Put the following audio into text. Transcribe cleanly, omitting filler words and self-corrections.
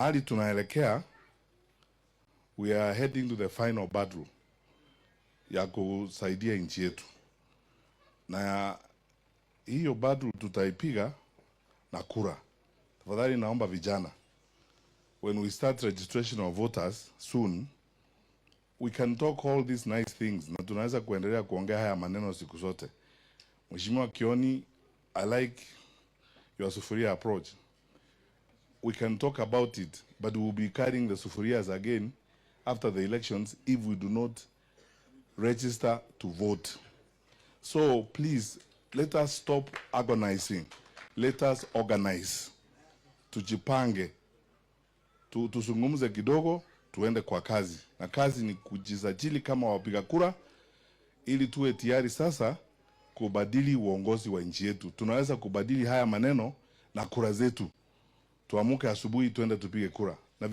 Hali tunaelekea, we are heading to the final battle ya kusaidia nchi yetu, na hiyo battle tutaipiga na kura. Tafadhali naomba vijana, when we start registration of voters soon, we can talk all these nice things, na tunaweza kuendelea kuongea haya maneno siku zote. Mheshimiwa Kioni, I like your sufuria approach. We can talk about it, but we will be carrying the sufurias again after the elections if we do not register to vote. So please, let us stop agonizing. Let us organize. Tujipange. Tuzungumze kidogo, tuende kwa kazi. Na kazi ni kujisajili kama wapiga kura ili tuwe tayari sasa kubadili uongozi wa nchi yetu. Tunaweza kubadili haya maneno na kura zetu. Tuamuke asubuhi tuende tupige kura.